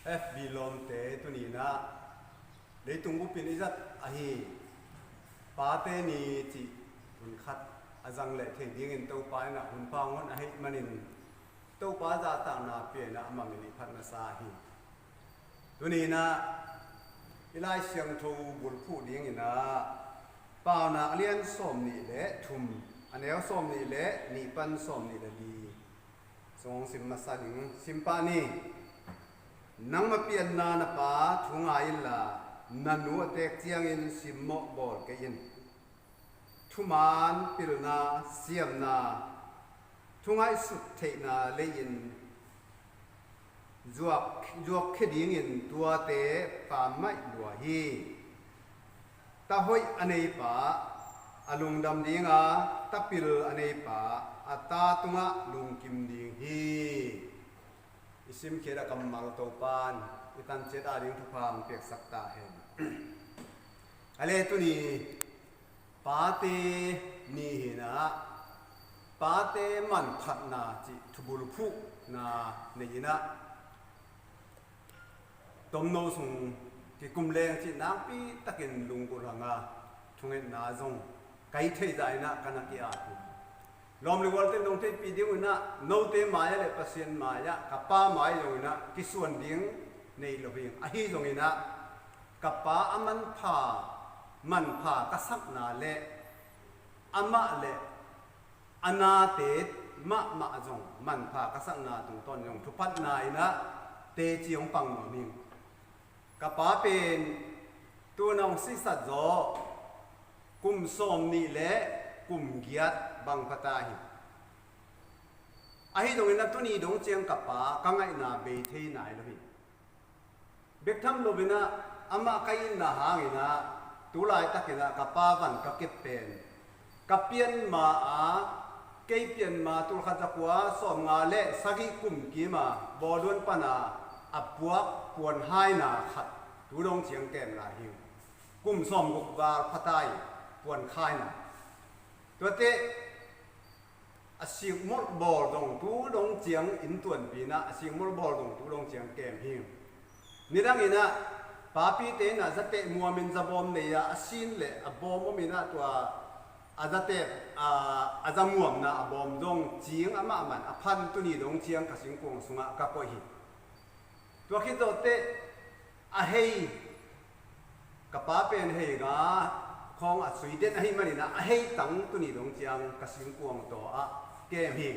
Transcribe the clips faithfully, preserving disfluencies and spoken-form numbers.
F B lawmte, tuni-in ah leitung bupin i zat ahi Pate Ni cih hun khat a zang leh thei dingin Topa in ah hun pha hong hon ahih manin Topa zahtakna pia-in ah amah min i phat masa hi. Tuni-in ah i Lai Siangtho bulphuh dingin ah Paunak a lian sawmnih le thum, a neu sawmnih le nih pan sawmnih le li sung hong sim masa ding. Sim pah ni. Nangma pianna na pa thu ngai inla, na nu a teek ciangin simmawh bawl kei in. Thuman, pilna, siamna, thu ngaihsut theihna lei-in zuak, zuak khia dingin tuate pammaih lua hi. Ta hoih a neipa a lungdam dinga, ta pil a neipa a ta tungah lungkim ding hi. I simkhiat a kammal Topa in i tanciat ading thupha hong piaksak ta hen. A le tuni Pate Ni hi-in ah, pate manphatna cih thubulphuhna nei-in ah, tomno sung kikum leng cih nakpi takin lunggulh hang a, thungetna zong ka hih theih zah in ah ka na ki-at hi. Lawm le gualte in nong theihpih ding un ah, note mai-ah le Pasian mai-ah, ka pa mai zong in ah kisuan ding nei lo hi. Ahi zongin ah ka pa a manpha, manpha ka sakna le amah le a nate mahmah zong manpha ka sakna tungtawn zong thuphatna in ah teci hong pang nuam hi. Ka pa pen tu-in ah hong sihsat zawh kum sawmnih le kum giat bang pha ta hi. Ahi zongin ah tuni dong ciang ka pa ka ngaihna bei thei nai lo hi. Bek tham loin ah amah ka itna hangin ah tu laitakin ah ka pa van ka kep pen ka pianma a, kei pianma tul khat za kua sawmnga le sagih kum kim a Bawduan pan a a puak puanhaina khat tu dong ciang kem lai hi. Kum sawmguk val pha ta hi, puanhaina. Tuate a sikmolh bawl zong tu dong ciang in tuanpih in ah, a sikmolh bawl zong tu dong ciang kem hi. Nidangin ah papite in ah zateh muamin zabawm nei a, a sin le a bawm om in ah tua a zateh, a, a zamuamna a bawm zong cing amah man a phan tuni dong ciang ka singkuang sungah ka koih hi. Tua khit zawhteh a hei, ka pa pen hei nga khawng a sui den ahih manin ah a hei tang tuni dong ciang ka singkuang tawh ah kem hi.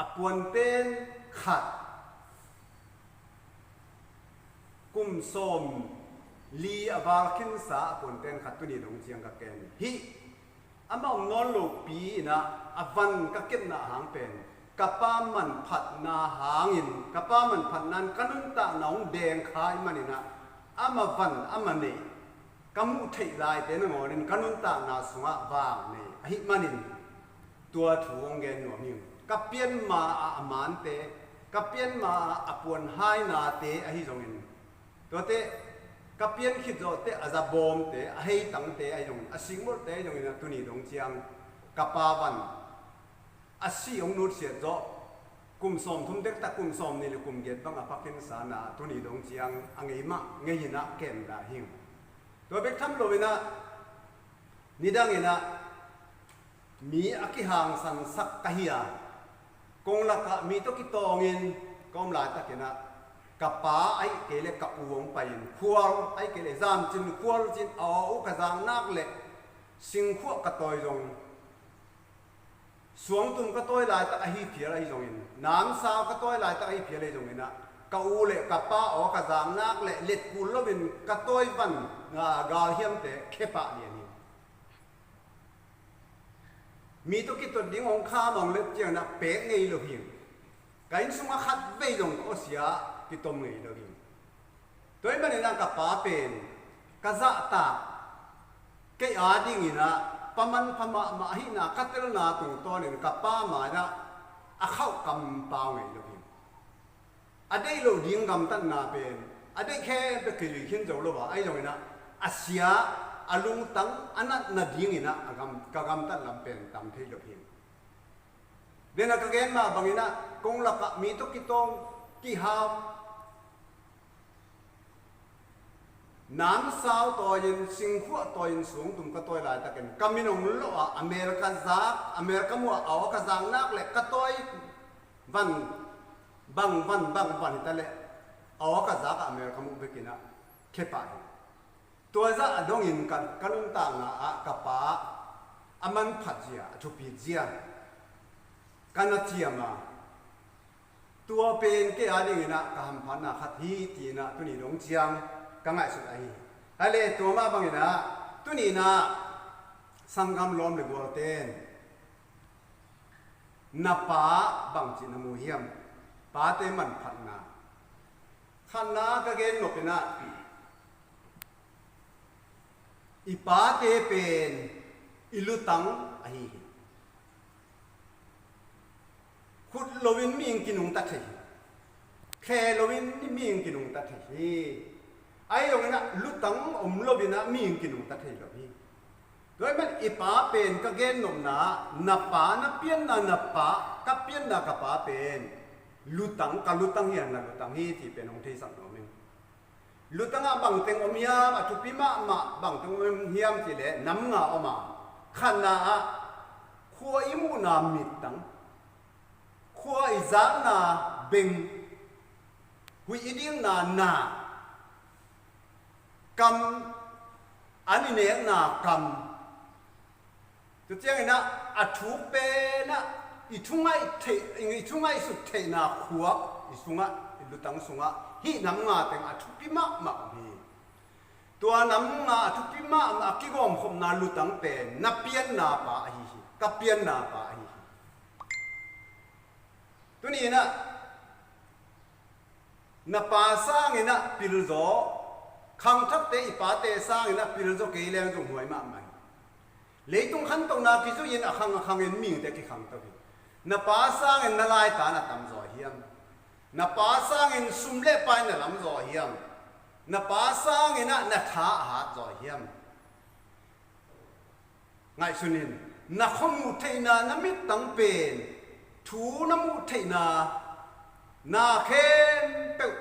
A puanten khat kum sawmli a val khinsa a puanten khat tuni dong ciang ka kem hi. Amah om nawn lopi in ah a van ka kepna hang pen ka pa manphatna hangin, ka pa manphatna in ka nuntakna hong dengkhai manin ah amah van amah neih ka muh theih laite nangawnin ka nuntakna sungah vang nei ahih manin tua thu hong gen nuam hi. Ka pianma ah a mante, ka pianma ah a puanhainate ahi zongin, tuate ka pian khit zawhteh a zabawmte, a heitangte ahi zongin, a sikmolhte ahi zongin ah tuni dong ciang ka pa van a si hong nutsiat zawh kum sawmthum dektak kum sawmnih le kum giat bang a pha khinsa in ah tuni dong ciang a ngei mah ngei in ah kem lai hi. Tua bek tham loin ah nidangin ah mi a kihangsansak ka hi a, kong lakah mi tawh kitawngin ka om laitakin ah ka pa ahih kei leh ka u hong pai-in khual, ahih kei leh zamcin khualcin a aw uh ka zak nak leh singkhuah ka tawi zong, suangtum ka tawi laitak ahi phial ahi zongin, namsau ka tawi laitak ahi phial ahi zongin ah ka u le ka pa aw ka zak nak leh letkul loin ka tawi van, a, galhiamte khepah lian hi. Mi tawh kitot ding hong kham hong let ciangin ah pek ngei lo hi. Ka inn sungah khat vei zong ka awsia kitom ngei lo hi. Tua ahih manin ah ka pa pen ka zahtak, kei adingin ah pa manpha mahmah ahihna ka telna tungtawnin ka pa mai-ah a khauh kampau ngei lo hi. A deih loh ding gamtatna pen a deih khempeuh kizui khin zo lo a, ahi zongin ah a sia a lungtang a natna dingin ah a gam, ka gamtat lam pen tam thei lo hi. Dena ka gen mah bangin ah kong lakah mi tawh kitawng, kihau, Namsau tawi-in, singkhuah tawi-in, sungtum ka tawi laitakin ka min hong lawh a, a mel ka zak, a mel ka muh a, a aw ka zak nak leh ka tawi van bang van bang van hi ta leh a aw ka zak a, a mel ka muh bekin ah khia pah hi. Tua zah a dongin ka, ka nuntakna ah ka pa a manphat zia, a thupit zia ka na ciam a, tua pen kei a dingin ah ka hamphatna khat hi, ci-in ah tuni dong ciang ka ngaihsut ahi hi. Ahi leh tua mah bangin ah tuni-in ah sanggam lawm le gualten na pa bangci na mu hiam? Pate manphatna. Khatna ka gen nop in ah, i pate pen i lutang ahi hi. Khut loin mihing kinungta thei hi. Khe loin mihing kinungta thei hi. Ahi zongin ah lutang om loin ah mihing kinungta thei lo hi. Tua ahih manin i pa pen ka gen nopna, na pa, na pianna na pa, ka pianna ka pa pen lutang, ka lutang hi a, na lutang hi, ci pen hong theisak nuam ing. Lutang ah bangteng om hiam, a thupi mahmah bangteng om hiam cih leh nam nga om a, khatna ah khua i muhna mittang, khua i zakna beng, huih i dikna na, kam, an i nekna kam. Tua ciangin ah a thuk pen ah i thungaih theih, i thungaihsut theihna khuak i sungah, i lutang sungah hih nam nga teng a thupi mahmah om hi. Tua nam nga a thupi mahmah a kigawmkhopna lutang pen na pianna pa ahi hi, ka pianna pa ahi hi. Tuni-in ah na pa sangin ah pilzaw, khangthakte i pate sangin ah pilzaw kei leng zong huai mahmah hi. Leitung khantohna kizui-in a khang a khangin mihingte kikhangto hi. Na pa sangin na laitan a tamzaw hiam? Na pa sangin sum le pai na lamzaw hiam? Na pa sangin ah na tha a hatzaw hiam? Ngaihsun in, na khuamuh theihna na mittang pen, thu na muh theihna, na khempeuh,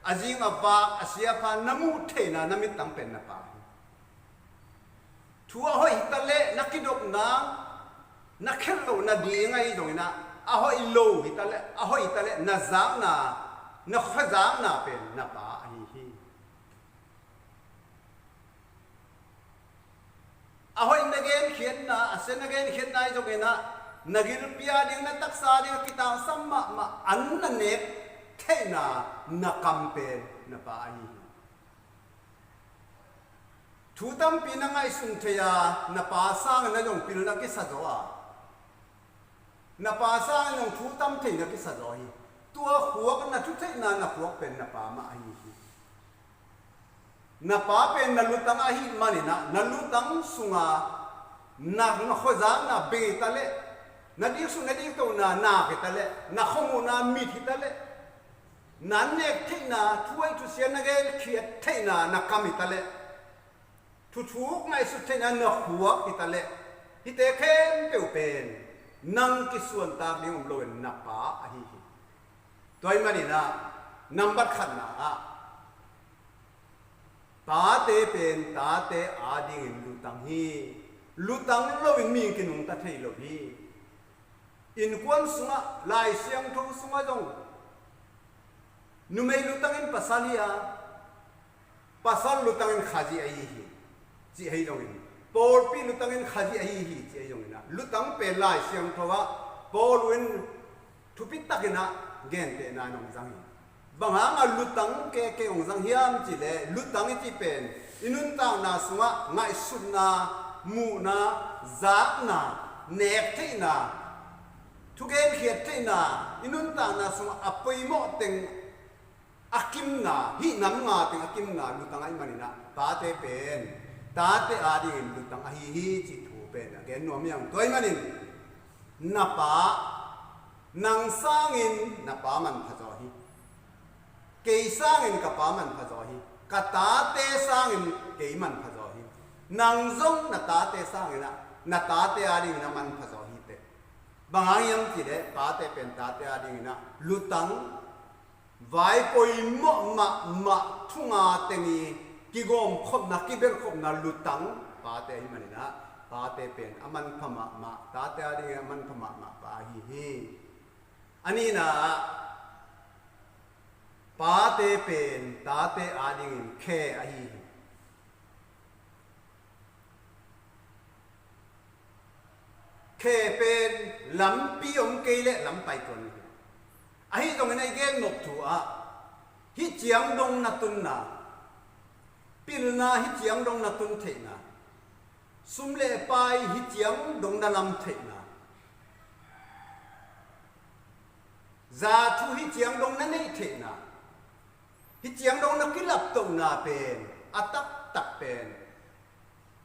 a zing a vak, a sia a pha na muh theihna na mittang pen na pa hi. Thu a hoih hi ta leh na kidopna, na khelh loh nading ahi zongin ah, a hoih lo hi ta leh, a hoih hi ta leh na zakna, na khuazakna pen na pa ahi hi. A hoih na genkhiatna, a sia na genkhiatna ahi zongin ah, na gilpi a ding, na taksa ding a kitangsam mahmah an na nek theihna na kam pen na pa ahi hi. Thu tampi na ngaihsun thei a, na pa sangin na zong pilna kisa zaw a, na pa sangin zong thu tam thei na kisa zaw hi. Tua khuak, na thutheihna na khuak pen na pa mah ahi hi. Na pa pen na lutang ahih manin ah, na lutang sunga na, na khuazakna beng hi ta leh, na diksuk na diktohna nak hi ta leh, na khuamuhna mit hi ta leh, na nek theihna, thu hoih thu sia na genkhiat theihna na kam hi ta leh, thuthuk ngaihsut theihna na khuak hi ta leh, hihte khempeuh pen nang kisuantak ding om loin na pa ahi hi. Tua ahih manin ah, nambat khatna ah, pate pen tate adingin lutang hi. Lutang loin mihing kinungta thei lo hi. Innkuan sungah, Lai Siangtho sungah zong, numei lutangin pasal hi a, pasal lutangin Khazih ahi hi, cih ahi zongin, pawlpi lutangin Khazih ahi hi, cih ahi zongin ah, lutang pen Lai Siangtho ah Paul in thupi takin ah gentehna in hong zang hi. Bang hangah lutang keke hong zang hiam cih leh, lutang i cih pen i nuntakna sungah ngaihsutna, muhna, zakna, nek theihna, thugenkhiat theihna, i nuntakna sungah a poimawh teng a kimna, hih nam nga teng a kimna lutang ahih manin ah, pate pen tate adingin lutang ahi hi, cih thu pen a gen nuam hi hang. Tua ahih manin na pa, nang sangin na pa manpha zaw hi. Kei sangin ka pa manpha zaw hi. Ka tate sangin kei manpha zaw hi. Nang zong na tate sangin ah, na tate adingin ah manpha zaw hi teh. Bang hang hiam cih leh, pate pen tate adingin ah lutang, vai poimawh mahmah thu nga teng i kigawmkhopna, kibelhkhopna lutang pate ahih manin ah, pate pen a manpha mahmah, tate adingin a manpha mahmah pa ahi hi. A nihna ah, pate pen tate adingin khe ahi hi. Khe pen lampi om kei leh lam pai tuan hi. Ahi zongin a i gen nop thu ah, hih ciang dong na tunna, pilna hih ciang dong na tun theihna, sum le pai hih ciang dong na lam theihna, za thu hih ciang dong na neih theihna, hih ciang dong na kilaptohna pen, a taktak pen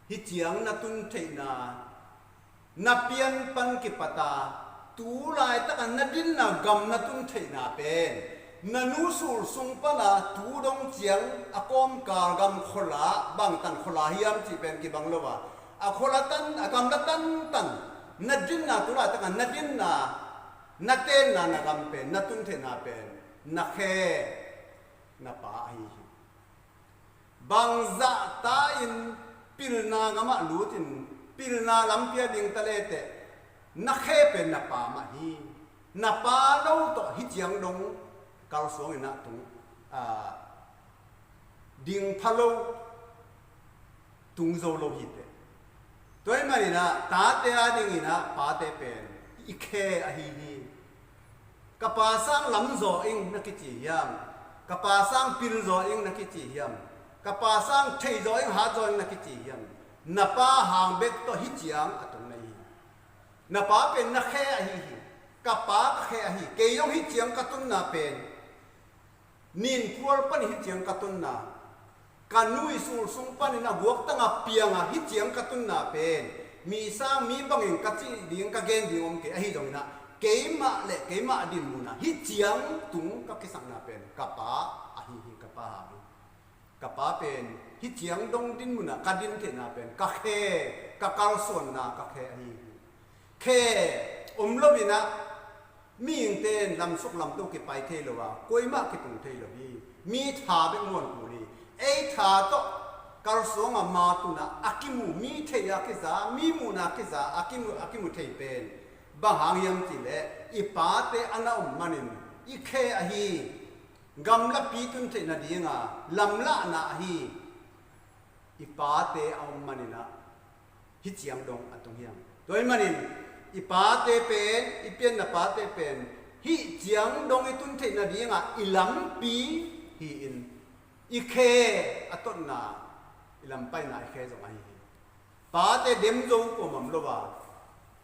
hih ciang na tun theihna, na pian pan kipat a, tu laitaka na dinna gam na tun theihna pen, na nu sul sung pana tu dong ciang a kawmkal gam khuala, bangtan khuala hiam cih pen kibang lo a, a khuala tan, a gamla tantan, na dinna tu laitaka na dinna, na tenna na gam pen na tun theihna pen, na khe, na pa ahi hi. Bangzah ta in pilna gamah lutin, pilna lampi a ding ta leteh, na khe pen na pa mah hi. Na pa lo tawh hih ciang dong kalsuangin ah tung, a, ding pha lo, tung zo lo hi teh. Tua ahih manin ah, tate adingin ah pate pen i khe ahi hi. Ka pa sang lam zaw ing na kici hiam? Ka pa sang pil zaw ing na kici hiam? Ka pa sang thei zaw ing, hat zaw ing na kici hiam? Na pa hang bek tawh hih ciang a tung na hi hi. Na pa pen na khe ahi hi. Ka pa ka khe ahi. Kei zong hih ciang ka tunna pen, ninkhual panin hih ciang ka tunna, ka nu ii sul sung panin a guaktanga pianga hih ciang ka tunna pen, mi sang mi bangin ka cih ding, ka gen ding om kei, ahi zongin ah, keimah le keimah dinmun ah hih ciang tung ka kisakna pen ka pa ahi hi, ka pa hang hi. Ka pa pen hih ciang dong dinmun ah ka din theihna pen ka khe, ka kalsuanna ka khe ahi hi. Khe om loin ah, mihingte in lamsuk lamto kipai thei lo a, kuamah kitung thei lo hi. Mi tha bek muan kul hi. Ei tha tawh kalsuanga matuna a kimu, mi thei a kiza, mi muhna a kiza, a kimu, a kimu thei pen bang hang hiam cih leh, i pate a na om manin i khe ahi. Gamlapi tun theih nadinga lamlahna ahi. I pate a om manin ah hih ciang dong a tung hiam? Tua ahih manin i pate pen, i pianna pate pen hih ciang dong i tun theih nadinga i lampi hi-in, i khe a totna, i lampaina i khe zong ahi hi. Pate dem zo kuamah om lo a,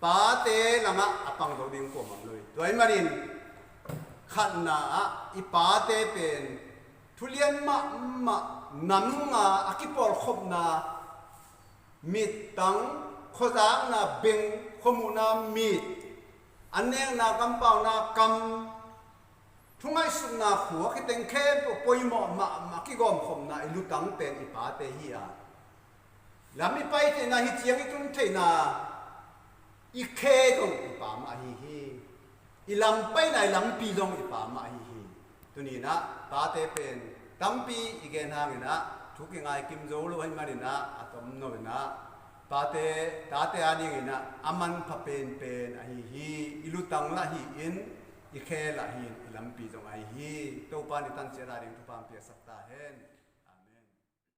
pate langah a pang zo ding kuamah om lo hi. Tua ahih manin khatna ah i pate pen thulian mahmah, namnga a kipawlkhopna, mittang, khuazakna beng, khuamuhna mit, an nekna kampauna kam, thungaihsutna khua, khiteng khempeuh poimawh mahmah kigawmkhopna i lutang pen i pate hi a, lam i pai theihna, hih ciang i tun theihna, i khe zong i pa mah ahi hi. I lam paina, i lampi zong i pa mah ahi hi. Tuni-in ah pate pen tampi i gen hangin ah thu kingai kim zo lo ahih manin ah a tom no-in ah, pate, tate adingin ah a manpha penpen ahi hi. I lutang lah hi-in, i khe lah hi-in, i lampi zong ahi hi. Topa in i tan ciat ading thupha hong piaksak ta hen.